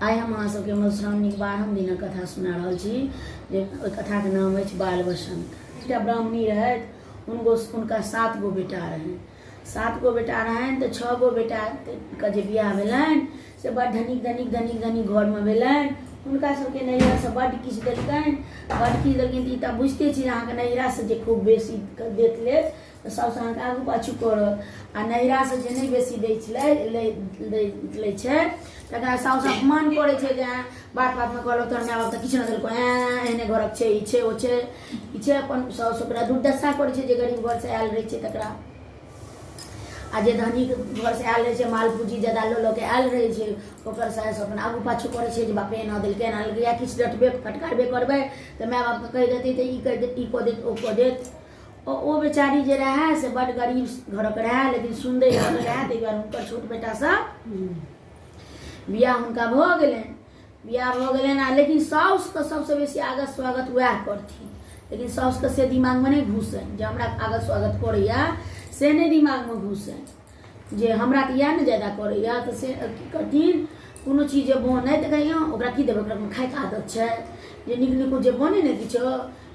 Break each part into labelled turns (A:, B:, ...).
A: आइ हम अहाँ सबके मधुश्रावणीक 12म दिनक कथा सुना रहल छी जे ओहि कथाके नाम अछि बाल बसंत। एकटा ब्राह्मणी रहथि, हुनको हुनका 7 गो बेटा रहनि। 7 गो बेटा रहनि तऽ 6 गो बेटाके जे बियाह भेलनि से बड़ धनिक धनिक धनिक धनिक घरमे भेलनि। हुनका सबके नैहरासँ बड्ड किछु देलकनि, बड्ड किछु देलखिन। तऽ ई तऽ बुझिते छी जे अहाँके नैहरासँ जे खूब बेसी देत लेत तऽ साउस अहाँके आगू पाछू करत, आ नैहरासँ जे नहि बेसी दै छलै लै छै तकरा साउस अपमान करै छै जे बात बातमे कहलक तोहर माय बाप तऽ किछु नहि देलको, एँ एहने घरक छै, ई छै ओ छै ई छै। अपन साउस ओकरा दुर्दशा करै छै जे गरीब घरसँ आयल रहै छै तकरा, आ जे धनिक घरसँ आयल रहै छै माल पूँजी ज्यादा लऽ लऽ के आयल रहै छै ओकर सासु अपन आगू पाछू करै छै जे बापे एना देलकै एना देलकै, या किछु डटबे फटकारबे करबै तऽ माय बापके कहि देतै तऽ ई कहि देत ई कऽ देत ओ कऽ देत। ओ बेचारी जे रहए से बड्ड गरीब घरक रहए, लेकिन सुन्दर घरक रहए, ताहि दुआरे हुनकर छोट बेटासँ बियाह हुनका भऽ गेलनि। बियाह भऽ गेलनि आ लेकिन साउसके सबसँ बेसी आगत स्वागत वएह करथिन, लेकिन साउसके से दिमागमे नहि घुसनि जे हमरा आगत स्वागत करैया, से नहि दिमागमे घुसनि जे हमरा तऽ इएह ने ज्यादा करैया। तऽ से की करथिन, कोनो चीज जे बनै तऽ कहियो ओकरा की देबै, ओकरा खायके आदत छै जे नीक नीक जे बनै ने किछो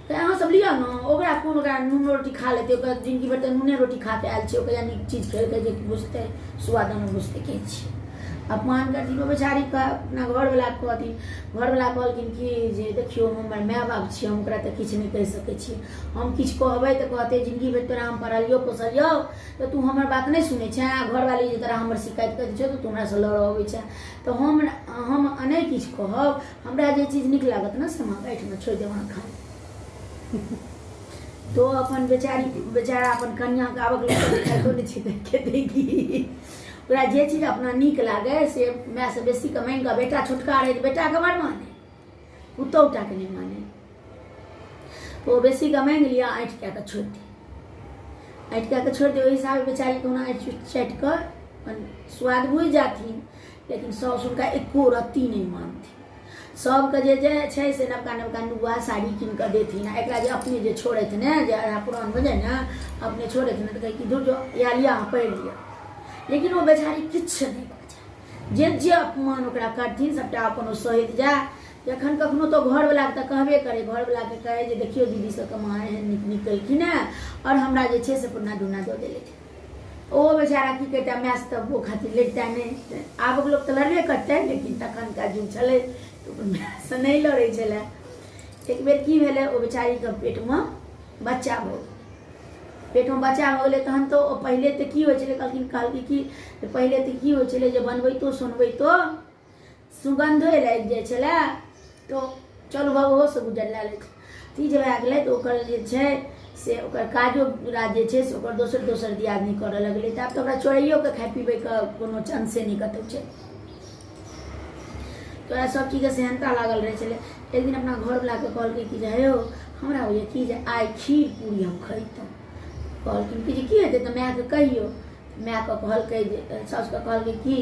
A: तऽ अहाँ सब लिअ ने, ओकरा कोन ओकरा नून रोटी खा लेतै, ओकरा जिनगी भरि तऽ नूने रोटी खा कऽ आयल छै, ओकरा नीक चीज खेलकै जे बुझतै सुआद नहि बुझतै के छियै। अपमान करथिन ओ बेचारीके। अपना घरवलाके कहथिन, घरवला कहलखिन कि जे देखियौ हमर माय बाप छियै, हम ओकरा तऽ किछु नहि कहि सकै छी, हम किछु कहबै तऽ कहतै जिनगी भरि तोरा हम पढ़लियौ पोसलियौ तऽ तू हमर बात नहि सुनै छेँ, आ घरवाली जे तोरा हमर शिकायत करै छौ तऽ तू हमरासँ लड़ऽ अबै छेँ, तऽ हम नहि किछु कहब, हमरा जे चीज नीक लागत ने से हम अहाँके एहिठमा छोड़ि देब, अहाँ खाउ। तो अपन बेचारी बेचारा अपन कनिआँके आबक लोक खाइतो नहि छै तऽ खेतै की। ओकरा जे चीज अपना नीक लागै से मायसँ बेसीके मानि कऽ, बेटा छोटका रहै तऽ बेटाके बड़ मानै, पुतोहु टाके नहि मानै। ओ बेसीके माँगि लिअ, ऐँठ कए कऽ छोड़ि दे, ऐँठ कए कऽ छोड़ि दे। ओहि हिसाबे बेचारी कहुना ऐँठ चाटि कऽ अपन स्वाद बुझि जाथिन, लेकिन साउस हुनका एको रत्ती नहि मानथिन। सबके जे जे छै से नवका नवका नुआ साड़ी कीन कऽ देथिन, आ एकरा जे अपने जे छोड़ैत ने जे आधा पुरान भऽ जाइ ने अपने छोड़ैत ने तऽ कहै कि धुर जो इएह लिअ अहाँ पहिर लिअ। लेकिन ओ बेचारी किछु नहि बाजै, जे जे अपमान ओकरा करथिन सबटा अपन ओ सहैत जाय। जखन कखनो तऽ घरवलाके तऽ कहबे करै, घरवलाके कहै जे देखियौ दीदी सबके माँ एहन नीक नीक केलखिन हेँ आओर हमरा जे छै से पुरना धुना दऽ देलथि। ओ बेचारा की कहिता, मायसँ तऽ ओ खातिर लड़िता नहि, आबक लोक तऽ लड़बे करतै, लेकिन तखनका जुग छलै तऽ मायसँ नहि लड़ै छलै। एक बेर की भेलै, ओ बेचारीके पेटमे बच्चा भऽ गेलै, पेटमे बच्चा भऽ गेलै। तहन तऽ ओ पहिले तऽ की होइ छलै, कहलखिन कहलकै कि पहिले तऽ की होइ छलै जे बनबैतो सुनबैतो सुगन्धे लागि जाइ छलै, तऽ चलू बाबू ओहोसँ गुजर लए लै छै। तऽ ई जे भए गेलै तऽ ओकर जे छै से ओकर काजो राज जे छै से ओकर दोसर दोसर दियादनी करऽ लगलै। तऽ आब तऽ ओकरा चोरैयोके खाइ पीबैके कोनो चांसे नहि कतहु छै, तऽ ओकरा सब चीजके सेहनता लागल रहै छलै। एक दिन अपना घरवलाके कहलकै कि जे हे यौ हमरा होइए कि जे आइ खीर पूरी हम खैतहुँ। कहलखिन कि जे की हेतै तऽ मायके कहियौ। मायके कहलकै जे साउसके कहलकै कि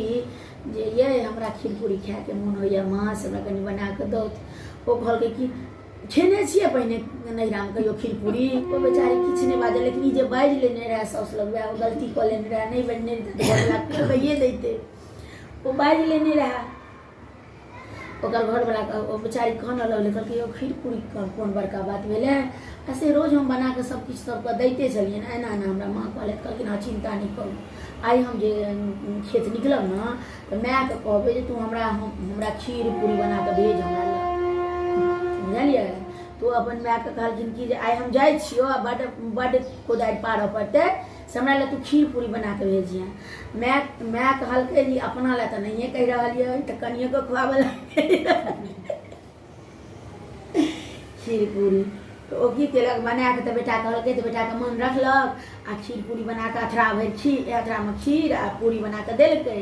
A: जे ये हमरा खीर पूरी खायके मोन होइए, माँ से हमरा कनि बना कऽ दौथ। ओ कहलकै कि खेने छियै पहिने नैहरामे कहियो खीर पूरी? ओ बेचारी किछु नहि बाजल, लेकिन ई जे बाजि लेने रहए साउस लग, वएह ओ गलती कऽ लेने रहए, नहि बजने रहितै तऽ घरवला खुआबैए दैतै। ओ बाजि लेने रहए। ओकर घरवला ओ बेचारी कानऽ लगलै, कहलकै यौ खीर पूरी कोन बड़का बात भेलै, आ से रोज हम बनाकऽ सब किछु सबके दैते छलियनि, एना एना हमरा माँ कहलथि। कहलखिन हँ चिन्ता नहि करू, आइ हम जे खेत निकलब ने तऽ मायके कहबै जे तू हमरा हमरा खीर पूरी बनाकऽ भेज हमरा लग, बुझलियै? तऽ ओ अपन मायके कहलखिन कि जे आइ हम जाइ छियौ आ बड्ड बड्ड कोदारि पारऽ पड़तै, से हमरा लए तू खीर पूरी बना कऽ भेजिहे। माय माय कहलकै जे अपना लए तऽ नहिए कहि रहल यऽ, तऽ कनिएके खुआबऽ लए खीर पूरी। तऽ ओ की केलक, बना कऽ तऽ बेटा कहलकै तऽ बेटाके मन रखलक आ खीर पूरी बना कऽ अथरा भरि खीर, अथरामे खीर आ पूरी बना कऽ देलकै।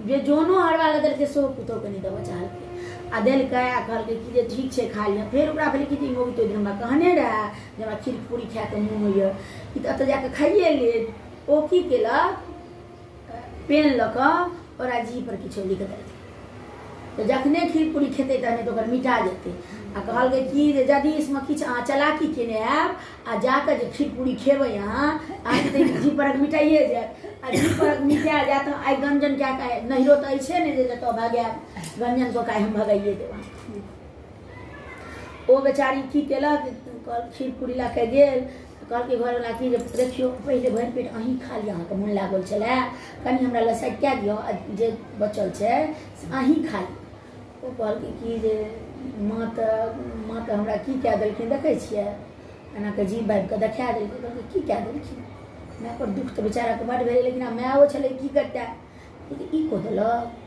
A: जे जनो हरवा लए देलकै सेहो पुतोहके नहि देबऽ चाहलकै, आ देलकै आ कहलकै कि जे ठीक छै खा लिअ। फेर ओकरा भेलै कि जे ई मौगी तऽ ओहि दिन हमरा कहने रहए जे हमरा खीर पूरी खायके मोन होइए, ई तऽ एतऽ जाकऽ खाइए लेत। ओ की केलक, पेन लऽ कऽ ओकरा जीह पर किछो लिख देलकै, तऽ जखने खीर पूरी खेतै तहने तऽ ओकर मिटा जेतै। आ कहलकै कि जे यदि इसमे किछु अहाँ चलाकी केने आयब आ जाकऽ जे खीर पूरी खेबै अहाँ, अहाँके तऽ जीह परक मिटाइए जायत, आ जीह परक मिटा जायत आइ गंजन कए कऽ नहिरो तऽ अछि ने जे जतऽ भगायब। गंजन कऽ कऽ आइ हम भगाइए देब अहाँके। ओ बेचारी की केलक, खीर पूरी लऽ कऽ गेल, कहलकै घरवला की जे देखियौ पहिले भरि पेट अहीं खा लिअ, अहाँके मोन लागल छलै, कनि हमरा लए साइड कए दिअ, आ जे बचल छै से अहीं खा लिअ। ओ कहलकै कि जे माँ तऽ हमरा की कए देलखिन देखै छियै, एना कऽ जीभ बाबि कऽ देखा देलकै। कहलकै की कए देलखिन? मायपर दुःख तऽ बेचाराके बड्ड भेलै, लेकिन आब मायओ छलै की करतै। कहलकै ई कऽ देलक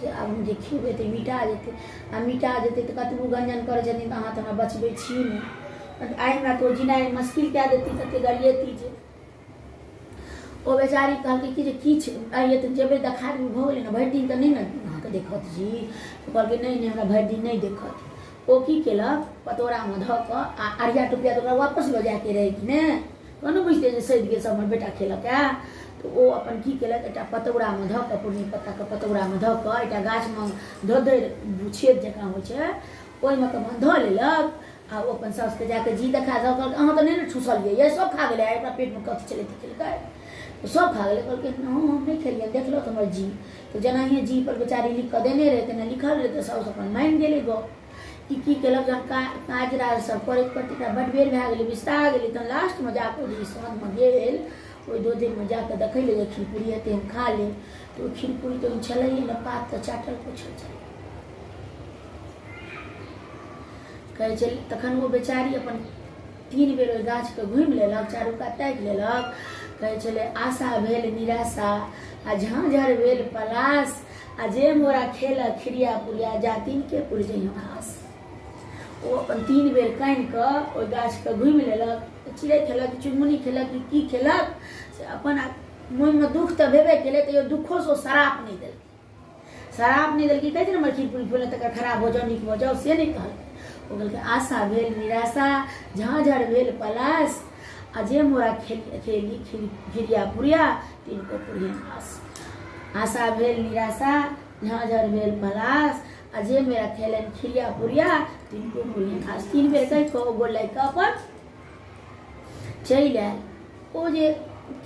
A: जे आब हम जे खेबै तऽ मिटा जेतै, आ मिटा जेतै तऽ कतबो गञ्जन करै छथिन तऽ अहाँ तऽ हमरा बचबै छी नहि, आइ हमरा तऽ ओ जिनाइ मुश्किल कए देती, तते गरियेती जे। ओ बेचारी कहलकै कि जे किछु आइए तऽ जेबै देखा देबै, भऽ गेलै ने, भरि दिन तऽ नहि ने अहाँके देखत जी। तऽ कहलकै नहि नहि, हमरा भरि दिन नहि देखत। ओ की केलक, पतोरामे धऽ कऽ आ अरिया टुपिया तऽ ओकरा वापस लऽ जायके रहै कि ने, तहन ने बुझतै जे सधि गेल सब हमर बेटा खेलक ए। तऽ ओ अपन की केलक, एकटा पतौरामे धऽ कऽ, पूर्णी पत्ताके पतौरामे धऽ कऽ, एकटा गाछमे धोधरि छेद जकाँ होइ छै ओहिमे कऽ अपन धऽ लेलक, आ ओ अपन सासुके जाकऽ जी देखा दऽ कहलकै अहाँ तऽ नहि ने ठुसलियै ये, सब खा गेलै, आइ ओकरा पेटमे कथी छलै तऽ खेलकै, सब खा गेलै। कहलकै हँ हम नहि खेलियै, देखलहुँ तऽ हमर जी तऽ जेनाहिए जी पर बेचारी लिख कऽ देने रहै तेना लिखल रहै, तऽ साउस अपन मानि गेलै गप। ई की केलक, जहन काज राज सब करैत करैत एकरा बड्ड बेर भए गेलै, बिसरा गेलै, तहन लास्टमे जाकऽ जे साँझमे गेल ओहि दोधरिमे जाकऽ देखै लए जे खीर पूरी हेतै हम खा लेब, तऽ ओ खीर पूरी तऽ ओहिमे छलैहे नहि, पात तऽ चाटल पोछल छलै। कहै छै तखन ओ बेचारी अपन तीन बेर ओहि गाछके घुमि लेलक, चारू कात ताकि लेलक। कहै छलै आशा भेल निराशा आ झाँझर भेल पलास, आ जे मोरा खेलक खिरिया पुरिया जातिन के पुर जइहन आस। ओ अपन तीन बेर कानि कऽ ओहि गाछके घुमि लेलक, चिड़ै खेलक, चुनमुनी खेलक, कि की खेलक से अपन मोनमे दुःख तऽ भेबे केलै, तैयो दुःखोसँ ओ श्राप नहि देलकै। शराब नहि देलकै, कहै छै ने हमर खीर पूरी फूलल तकर खराब भऽ जाउ नीक भऽ जाउ, से नहि कहलकै। ओ कहलकै आशा भेल निराशा झाँझर भेल पलास, आ जे मोरा खेली खिरिया पुरिया तिनको पुरियन आस। आशा भेल निराशा झाँझर भेल पलास, आ जे मेरा खेलनि खिरिया पुरिया तिनको पुरियन आस। तीन बेर कहि कऽ ओ गोर लागि कऽ अपन चलि आयल। ओ जे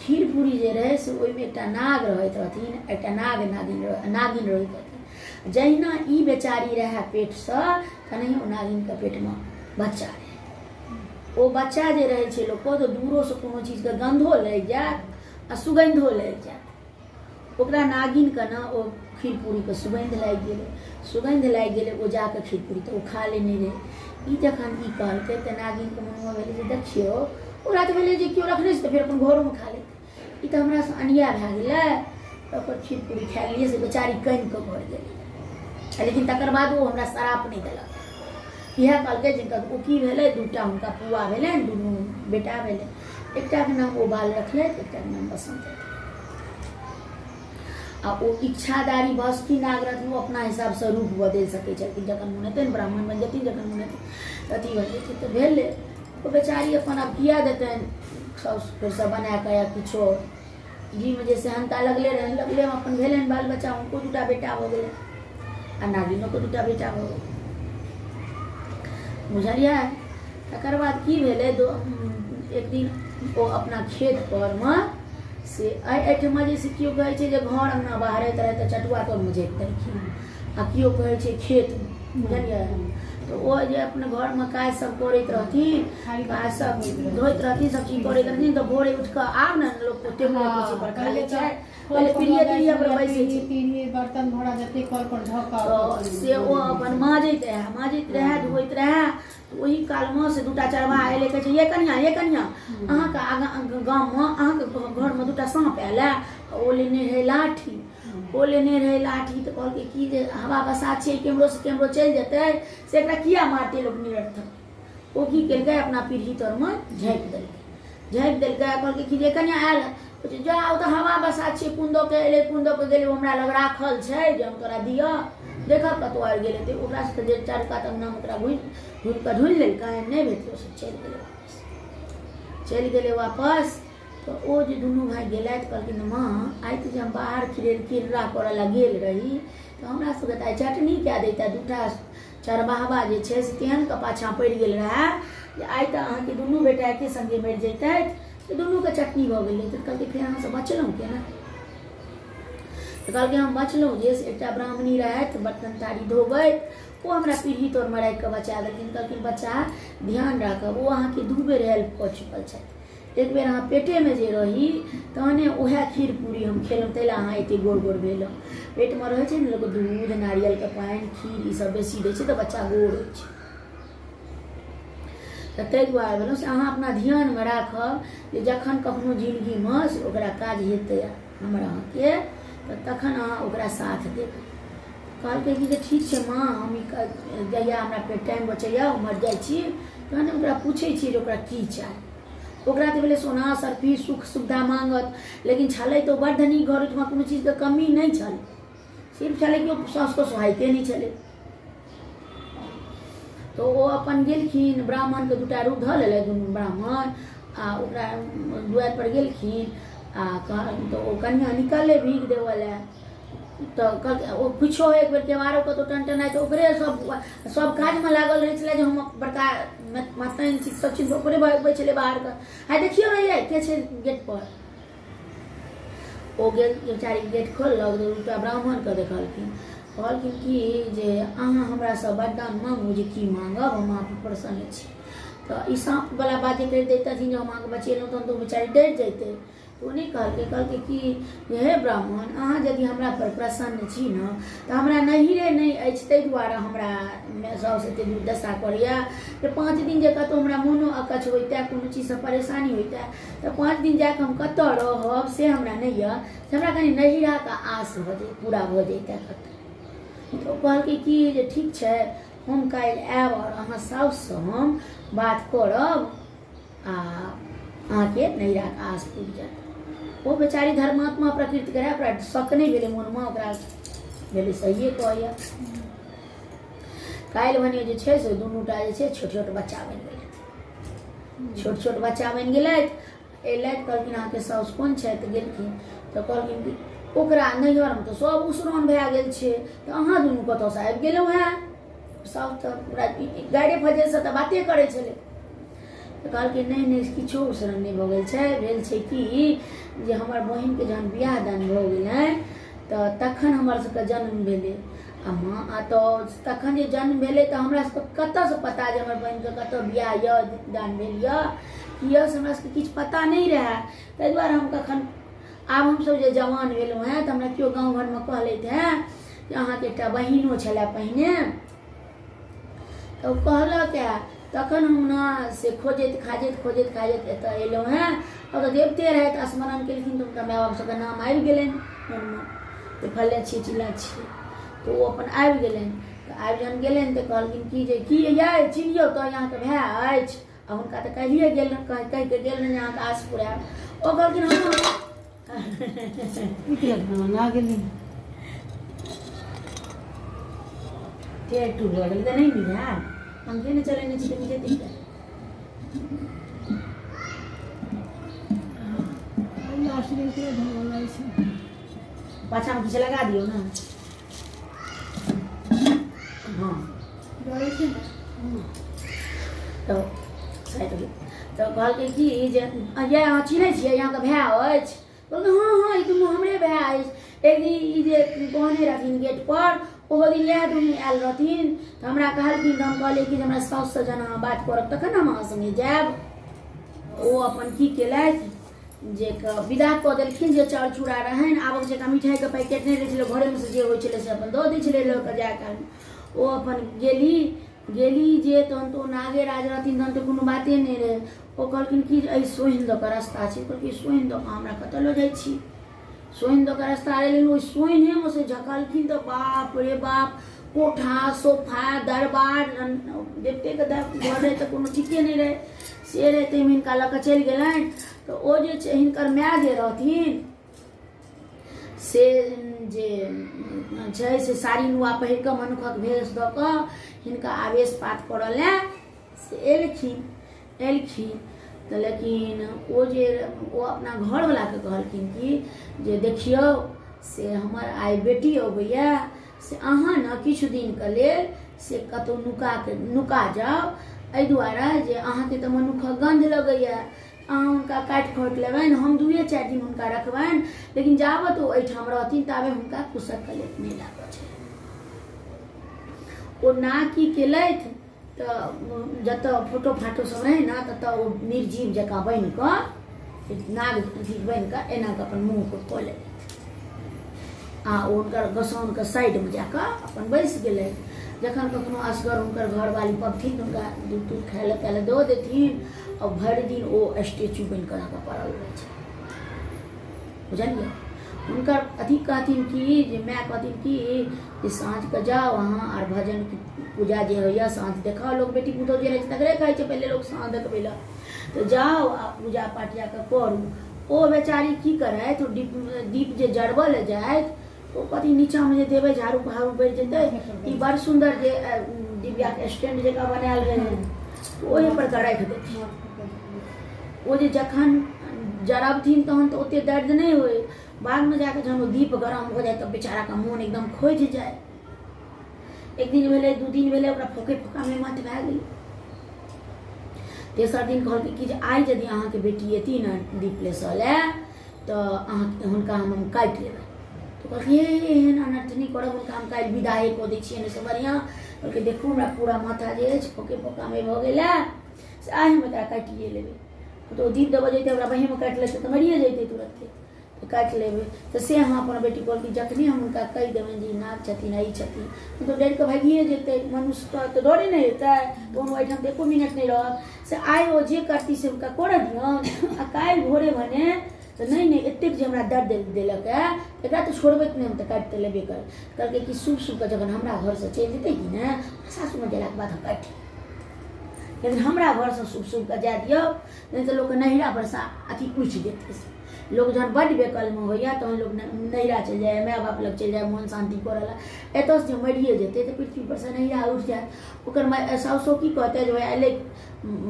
A: खीर पूरी जे रहै से ओहिमे एकटा नाग रहैत रहथिन, एकटा नाग नागिन नागिन रहैत रहथिन। जहिना ई बेचारी रहए पेटसँ तेनाही ओ नागिनके पेटमे बच्चा रहै। ओ बच्चा जे रहै छै लोकके तऽ दूरोसँ कोनो चीजके गन्धो लागि जायत आ सुगन्धो लागि जायत। ओकरा नागिनके ने ओ खीर पूरीके सुगन्ध लागि गेलै, सुगन्ध लागि गेलै, ओ जाकऽ खीर पूरी तऽ ओ खा लेने रहै। ई जखन ई कहलकै तऽ नागिनके मोनमे भेलै जे देखियौ, ओकरा तऽ भेलै जे केओ रखने छै तऽ फेर अपन घरोमे खा लेतै, ई तऽ हमरासँ अन्याय भए गेलै, तऽ ओकर खीर पूरी खा लेलियै से बेचारी कानि कऽ घर गेलै। लेकिन तकर बाद ओ हमरा श्राप नहि देलक, इएह कहलकै जिनका ओ की भेलै, दूटा हुनका पुआ भेलनि, दुनू बेटा भेलै, एकटाके नाम ओ बाल रखलथि, एकटाके नाम बसन्त रखलथि। आ ओ इच्छादारी बासुकी नाग रहथिन, ओ अपना हिसाबसँ रूप बदलि सकै छलखिन, जखन मोन हेतनि ब्राह्मण बनि जेथिन, जखन मोन हेतनि अथी बनि जेथिन। तऽ भेलै ओ बेचारी अपन आब किया देतनि साउस फेरसँ बना कऽ या किछो, घीमे जे सेहनता लगले रहनि, लगलेमे अपन भेलनि बाल बच्चा, हुनको दूटा बेटा भऽ गेलनि आ नागिनोके दूटा बेटा भऽ गेलै, बुझलियै। तकर बाद की भेलै, एक दिन ओ अपना खेत पर मे से एहिठमा जे से केओ कहै छै जे घर अङ्गना बाहरैत रहै तऽ चटुआ तरमे झाँपि देलखिन, आ केओ कहै छै खेतमे, बुझलियै। तऽ ओ जे अपना घरमे काज सब करैत रहथिन, काज सब धोइत रहथिन, सब चीज करैत रहथिन, तऽ भोरे उठि कऽ आब ने लोक ओते कुर्सी पर खा लै छै, पहिले पीढ़िए पीढ़िए पर बैसै छै,
B: पीढ़ी बर्तन भरा जते कल पर धऽ कऽ,
A: तऽ से ओ अपन माजैत रहए, माजैत रहए, धोइत रहए, ओहि कालमे से दूटा चरवाहा एलै, कहै छै ये कनिया, ये कनिया, अहाँके आगाँ गाममे अहाँके घरमे दूटा साँप आयल है। ओ लेने रहै लाठी, ओ लेने रहै लाठी, तऽ कहलकै कि जे हवा बसात छै, केम्हरोसँ केम्हरो चलि जेतै, से एकरा किया मारतै लोक निरर्थक। ओ की केलकै, अपना पीढ़ी तरमे झाँपि देलकै, झाँपि देलकै आ कहलकै कि जे कनिया आयल, जा ओ तऽ हवा बसात छै, कोन दऽ कऽ एलै कोन दऽ कऽ गेलै, ओ हमरा लग राखल छै जे हम तोरा दिअ, देखऽ कतहु आबि गेल हेतै। ओकरा सबके जे चारू कात अङ्गनामे ओकरा घुमि घुमि कऽ ढूँढि लेलकै, नहि भेटलै, ओ सब चलि गेलै वापस, चलि गेलै वापस। तऽ ओ जे दुनू भाय गेलथि, कहलखिन माँ आइ तऽ जे हम बाहर खिररा करऽ लए गेल रही तऽ हमरा सबके तऽ आइ चटनी कए दैता, दूटा चरवाहबा जे छै से तेहन कऽ पाछाँ पड़ि गेल रहए जे आइ तऽ अहाँके दुनू बेटा एके सङ्गे मरि जैतथि, तऽ दुनूके चटनी भऽ गेलै। तऽ कहलकै फेर अहाँसँ बचलहुँ केना? तऽ कहलकै हम बचलहुँ जे एकटा ब्राह्मणी रहथि बर्तन थारी धोबैत, ओ हमरा पीढ़ी तरमे राखि कऽ बचा देलखिन। कहलखिन बच्चा ध्यान राखब, ओ अहाँके 2 बेर हेल्प कऽ चुकल छथि। एक बेर अहाँ पेटेमे जे रही तहने उएह खीर पूरी हम खेलहुँ, ताहि लए अहाँ एते गोर गोर भेलहुँ। पेटमे रहै छै ने लोक दूध नारियलके पानि खीर ईसब बेसी दै छै तऽ बच्चा गोर होइ छै। तऽ ताहि दुआरे भेलहुँ से अहाँ अपना ध्यानमे राखब जे जखन कखनो जिनगीमे से ओकरा काज हेतै हमर अहाँके तऽ तखन अहाँ ओकरा साथ देबै। कहलकै कि जे ठीक छै माँ, हम ई जहिया हमरा फेर टाइम बचैए उम्हर जाइ छी तहन ओकरा पूछै छियै जे ओकरा की चाही। ओकरा तऽ भेलै सोना सर्फी सुख सुविधा माँगत, लेकिन छलै तऽ ओ बड़ धनी घर, ओहिठमा कोनो चीजके कमी नहि छलै, सिर्फ छलै कि ओ सासुके सोहाइते नहि छलै। तऽ ओ अपन गेलखिन, ब्राह्मणके दूटा रूप धऽ लेलथि दुनू ब्राह्मण, आ ओकरा दुआरिपर गेलखिन आ कह तऽ ओ कनिआँ निकललै भीख देबऽ लए। तऽ कहलकै ओ पुछो एक बेर केवाड़ो कतहु टनटनाइ तऽ ओकरे सब सब काजमे लागल रहै छलै जे हम बड़का मास्टरनी छी, सब चीज ओकरे भगबै छलै बाहरके, हाय देखियौ ने यै के छै गेटपर। ओ गेल बेचारी गेट खोललक तऽ दूटा ब्राह्मणके देखलखिन। कहलखिन कि जे अहाँ हमरासँ वरदान माँगू जे की माँगब, हम अहाँपर प्रसन्न छी। तऽ ई साँपवला बात जे कहि दैतथिन जे हम अहाँके बचेलहुँ तहन तऽ ओ बेचारी डरि जैतै। ओ नहि कहलकै, कहलकै कि जे हे ब्राह्मण, अहाँ यदि हमरा पर प्रसन्न छी ने तऽ हमरा नैहरे नहि अछि, ताहि दुआरे हमरा साउस एतेक दुर्दशा करैए जे 5 दिन जे कतहु हमरा मोनो अकच्छ होइतै, कोनो चीजसँ परेशानी होइतै तऽ 5 दिन जाकऽ हम कतऽ रहब से हमरा नहि यऽ, से हमरा कनि नैहराके आस भऽ जाइ पूरा भऽ जइतै कतहु। तऽ ओ कहलकै कि जे ठीक छै, हम काल्हि आयब आओर अहाँ साउससँ हम बात करब आ अहाँके नैहराके आस पुरि जायत। ओ बेचारी धर्मात्मा प्रकृतिके रहै, ओकरा शक नहि भेलै मोनमे, ओकरा भेलै सहिए कहैए। काल्हि भने जे छै से दुनूटा जे छै छोट छोट बच्चा बनि गेलथि, छोट छोट बच्चा बनि गेलथि। अयलथि, कहलखिन अहाँके साउस कोन छथि? गेलखिन तऽ कहलखिन कि ओकरा नैहरमे तऽ सब उसरन भए गेल छै, तऽ अहाँ दुनू कतऽसँ आबि गेलहुँ हेँ? साउस तऽ पूरा गाड़ि फजलसँ तऽ बाते करै छलै। तऽ कहलकै नहि नहि किछो उसरन नहि भऽ गेल छै। भेल छै कि जे हमर बहिनके जहन बियाह दान भऽ गेलै तऽ तखन हमर सबके जन्म भेलै, आ माँ आ तऽ तखन जे जन्म भेलै तऽ हमरा सबके कतऽसँ पता जे हमर बहिनके कतऽ बियाह यऽ दान भेल यऽ की यऽ, से हमरा सबके किछु पता नहि रहए। ताहि दुआरे हम कखन आब हमसब जे जवान भेलहुँ हेँ तऽ हमरा केओ गाँव घरमे कहलथि हेँ जे अहाँके एकटा बहिनो छलए पहिने, तऽ ओ कहलक हे, तखन हम ने से खोजैत खाजैत खोजैत खाजैत एतऽ एलहुँ हेँ। ओतऽ देवते रहथि, स्मरण केलखिन तऽ हुनका माय बाप सबके नाम आबि गेलनि मोनमे जे फल्लाँ छियै चिल्लाँ छियै, तऽ ओ अपन आबि गेलनि। तऽ आबि जहन गेलनि तऽ कहलखिन कि जे की यै चिन्हियौ तऽ अहाँके भाय अछि, आ हुनका तऽ कहिए गेल कहि कऽ गेल रहनि अहाँके आस पुरायब। ओ कहलखिन हँ हँ।
B: ना गेली
A: टेर टूट भऽ गेलै तऽ नहि मिझायल, पंखे नहि चलेने छी तऽ मिझेतै किया?
B: लास्ट दिन के धोवल छै।
A: पाछामे किछु लगा दियौ ने। हँ
B: डरै छै ने।
A: तऽ साइड हो तऽ कहलकै कि जे यै अहाँ चिन्है छियै, अहाँके भाय अछि? कहलकै हँ हँ ई दुनू हमरे भाय अछि। एक दिन ई जे कहने रहथिन गेट पर, ओहो दिन इएह दुनू आयल रहथिन तऽ हमरा कहलखिन, तऽ हम कहलियै कि जे हमरा साउससँ जहन अहाँ बात करब तखन ने हम अहाँ सङ्गे जायब। ओ अपन की केलथि जे विदा कऽ देलखिन जे चाउर चूड़ा रहनि, आबक जकाँ मिठाइके पैकेट नहि रहै छलै, घरेमे से जे होइ छलै से अपन दऽ दै छलै लऽ कऽ जाय कालमे। ओ अपन गेली गेली जे तहन तऽ ओ नागेराज रहथिन, तहन तऽ कोनो बाते नहि रहै। ओ कहलखिन कि जे एहि सोहि दऽ कऽ रस्ता छै। कहलखिन सोहि दऽ कऽ हमरा कतऽ लऽ जाइ छी? सोहि दऽ कऽ रस्ता रहै, लेकिन ओहि सोहिनेमे से झकलखिन तऽ बाप रे बाप, कोठा सोफा दरबार देवतेके घर रहै तऽ कोनो ठीके नहि रहै से रहै। ताहिमे हिनका लऽ कऽ चलि गेलनि। तऽ ओ जे छै हिनकर माय जे रहथिन से जे छै से साड़ी नुआ पहिर कऽ मनुखक भेष दऽ कऽ हिनका आवेश पात करऽ लए से एलखिन एलखिन तऽ लेकिन ओ जे ओ अपना घरवलाके कहलखिन कि जे देखियौ से हमर आइ बेटी अबैए, से अहाँ ने किछु दिनके लेल से कतहु नुका कऽ नुका जाउ, एहि दुआरे जे अहाँके तऽ मनुखक गन्ध लगैए, अहाँ हुनका काटि खोटि लेबनि, हम 2-4 दिन हुनका रखबनि, लेकिन जाबत ओ एहिठाम रहथिन ताबे हुनका कुशक के लेप नहि लागऽ छै। ओ ना की केलथि तऽ जतऽ फोटो फाटो सब रहै ने ततऽ ओ निर्जीव जकाँ बनि कऽ नाग अथी बनि कऽ एना कऽ अपन मुँहके कऽ लेलथि आ ओ हुनकर गोसाउनके साइडमे जाकऽ अपन बैस गेलै। जखन कखनो असगर हुनकर घरवाली पबथिन तऽ हुनका दूध तूध खाय लए ताय लए दऽ देथिन आ भरि दिन ओ स्टेचू बनि कऽ अहाँके पड़ल रहै छै, बुझलियै। हुनकर अथी कहथिन कि जे माय कहथिन कि जे साँझके जाउ अहाँ आर भजन पूजा जे होइए साँझ देखाउ, लोक बेटी पुतहु जे रहै छै तकरे कहै छै पहिले लोक साँझ देखबै लए, तऽ जाउ आ पूजा पाठ जाकऽ करू। ओ बेचारी की करथि, ओ दीप जे जरबऽ लए जाथि ओ कथी नीचाँमे जे देबै झाड़ू फाड़ू बढ़ि जेतै, ई बड़ सुन्दर जे डिबियाके स्टैंड जकाँ बनायल रहै ओहि पर कऽ राखि देथिन। ओ जे जखन जरबथिन तहन तऽ ओते दर्द नहि होइ, बादमे जाकऽ जहन ओ दीप गरम भऽ जाय तऽ बेचाराके मोन एकदम खोजि जाय। एक दिन भेलै, 2 दिन भेलै, ओकरा फोके फोकामे मत भए गेलै। तेसर दिन कहलकै कि जे आइ यदि अहाँके बेटी एती ने दीप लेसऽ लए तऽ अहाँ हुनका हम काटि लेबै। तऽ कहलकै हे एहन अनर्थ नहि करब, हुनका हम काल्हि विदाहे कऽ दै छियनि ओहिसँ बढ़िआँ। कहलकै देखू हमरा पूरा माथा जे अछि फोके फोकामे भऽ गेल हए, से आइ हम एकरा काटिए लेबै। तऽ ओ दीप देबऽ जैतै ओकरा बाँहिमे काटि लेतै तऽ मरिए जैतै तुरन्ते, तऽ काटि लेबै। तऽ से अहाँ अपन बेटी कहलखिन जखने हम हुनका कहि देबनि जे ई नाग छथिन आ ई छथिन तऽ डरि कऽ भागिए जेतै, मनुष्यके तऽ डरे नहि हेतै, तऽ ओहिठाम तऽ एको मिनट नहि रहत। से आइ ओ जे करती से हुनका करऽ दियौन आ काल्हि भोरे भने तऽ नहि नहि एतेक जे हमरा दर्द देलक हए एकरा तऽ छोड़बै नहि, हम तऽ काटि तऽ लेबे करब। कहलकै कि शुभ शुभके जखन हमरा घरसँ चलि जेतै कि ने सासुरमे गेलाके बाद हम काटि, लेकिन हमरा घरसँ शुभ शुभके जाय दियौ, नहि तऽ लोकके नैहरा पर सँ अथी उठि जेतै। लोक जहन बड्ड बेकलमे होइए तहन लोक नैहरा चलि जाइए, माय बाप लग चलि जाइए मोन शान्ति करऽ लए। एतऽसँ जे मरिए जेतै तऽ पृथ्वी पर सँ नैहरा उठि जायत। ओकर माय साउसो की कहतै जे भाय अयलै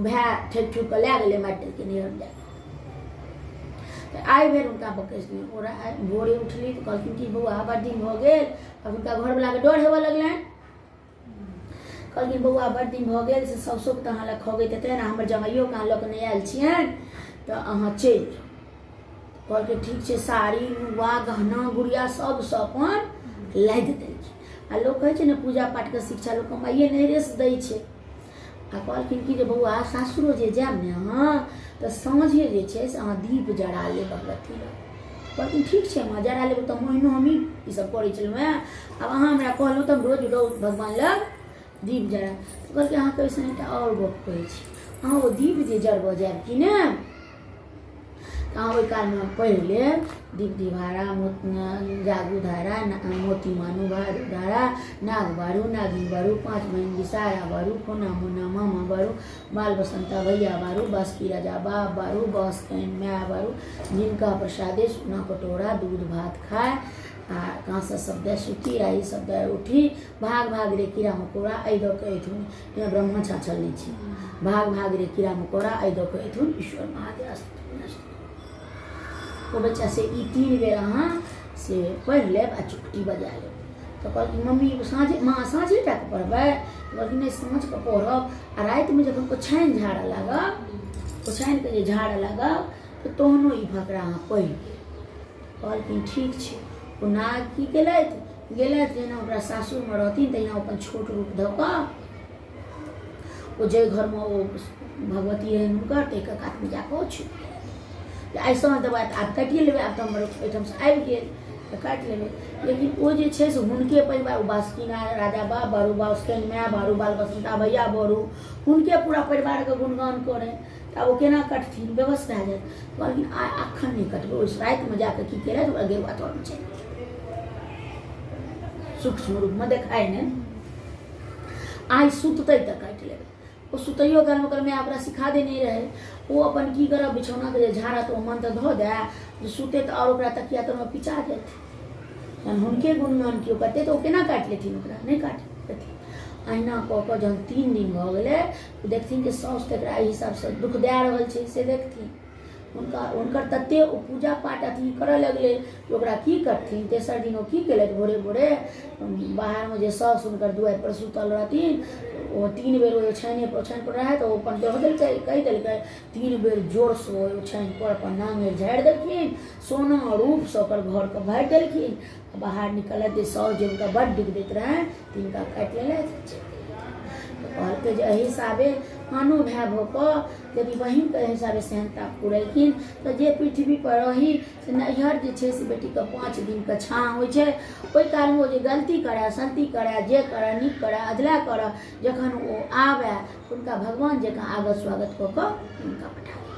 A: भाय ठकि ठुकि कऽ लए गेलै मारि देलकै नैहरमे जाकऽ। तऽ आइ भेल हुनका बकैस ओ भोरे उठली तऽ कहलखिन कि बौआ बड़ दिन भऽ गेल। आब हुनका घरवलाके डर हेबऽ लगलनि। कहलखिन बौआ बड़ दिन भऽ गेल, से साउसोके तऽ अहाँ लग खगैत हेतनि आ हमर जमाइयोके अहाँ लऽ कऽ नहि आयल छियनि, तऽ अहाँ चलि जाउ। कहलकै ठीक छै। साड़ी नुआ गहना गुड़िया सबसँ अपन लादि देलखिन। आ लोक कहै छै ने पूजा पाठके शिक्षा लोकके माइए नैहरेसँ दै छै। आ कहलखिन कि जे बौआ सासुरो जे जायब ने अहाँ तऽ साँझे जे छै से अहाँ दीप जरा लेब भगवती लग। कहलखिन ठीक छै माँ, जरा लेब। तऽ महीनो हमही ईसब करै छलहुँ हेँ, आब अहाँ हमरा कहलहुँ तऽ हम रोज रोज भगवान लग दीप जरा। तऽ कहलकै अहाँके ओहिसँ एकटा आओर गप कहै छी, अहाँ ओ दीप जे जरबऽ जायब कि ने तऽ अहाँ ओहि कालमे पढ़ि लेब दीप दिभारा जागू धारा मोती मानू भारू धारा नाग बारू नागिन बारू 5 बहिन विसारा बारू खोना मोना मामा बारू बाल बसंता भैया बारू बासकी राजा बाप बारू बस can my बारू जिनका प्रसादे सोना कटोरा दूध भात खाय आ काँसा सब दए सुती राही सब दए उठी भाग भाग रे कीड़ा मकोड़ा एहि दऽ के एथुन ब्रह्मा छाछल नहि छी भाग भाग रे कीड़ा मकोड़ा एहि दऽ के एथुन ईश्वर महादेव। ओ बच्चा से ई 3 बेर अहाँ से पढ़ि लेब आ चुटकी बजा लेब। तऽ कहलखिन मम्मी साँझे माँ साँझे टाके पढ़बै? कहलखिन नहि साँझके पढ़ब आ रातिमे जखन ओछाइन झाड़ऽ लागब, ओछाइनके जे झाड़ऽ लागब तऽ तहनो ई फकरा अहाँ पढ़ि लेब। कहलखिन ठीक छै। ओ नाग की केलथि गेलथि जेना ओकरा सासुरमे रहथिन तहिना अपन छोट रूप धऽ कऽ ओ जाहि घरमे ओ भगवती रहनि हुनकर ताहिके कातमे जाकऽ ओ छुपि गेलथि। आइ साँझ देबै तऽ आब काटिए लेबै, आब तऽ हमर ओहिठामसँ आबि गेल तऽ काटि लेबै। लेकिन ओ जे छै से हुनके परिवार ओ बासुकीना राजा बाप बारू बासुकनि माय बारू बाल बसन्ता भैया बरू हुनके पूरा परिवारके गुणगान करै, तऽ आब ओ केना कटथिन, बेबस भए जायत। कहलखिन आइ एखन नहि कटबै, ओहि रातिमे जाकऽ की केलथि ओकरा गेरुआ तरमे चलि गेल सूक्ष्म रूपमे देखाइ नहि। आइ सुततै तऽ काटि लेबै। ओ सुतैयो कालमे ओकर माय ओकरा सिखा देने रहै, ओ अपन की करब बिछौनाके जे झाड़त ओ मंत्र धऽ दए जे सुते तऽ आओर ओकरा तकिया तरमे पिचा जायत। जहन हुनके गुणगान केओ करतै तऽ ओ केना काटि लेथिन, ओकरा नहि काटि लेथिन। अहिना कऽ कऽ जहन 3 दिन भऽ गेलै ओ देखथिन जे साउस तऽ एकरा एहि हिसाबसँ दुःख दए रहल छै से देखथिन। हुनका हुनकर तते ओ पूजा पाठ अथी करऽ लगलै जे ओकरा की करथिन। तेसर दिन ओ की केलथि, भोरे भोरे बाहरमे जे साउस हुनकर दुआरिपर सुतल रहथिन, ओ 3 बेर ओहि ओछाइने पर ओछाइन पर रहै तऽ ओ अपन दऽ देलकै, कहि देलकै। 3 बेर जोरसँ ओहि ओछाइन पर अपन नाङ्गरि झाड़ि देलखिन, सोना रूपसँ ओकर घरके भरि देलखिन। बाहर निकललथि जे साउस जे हुनका बड्ड दुख दैत रहनि तिनका काटि लेलथि, चलि गेलथि। तऽ कहलकै जे एहि हिसाबे आनो भाय भऽ कऽ यदि बहिनके एहि हिसाबे सेहनता पुरेलखिन तऽ जे पृथ्वीपर रही से नैहर जे छै से बेटीके 5 दिनके छाँह होइ छै। ओहि कालमे ओ जे गलती करए, सलती करए, जे करए, नीक करए, अधला करए, जखन ओ आबए हुनका भगवान जकाँ आगत स्वागत कऽ कऽ हुनका पठा।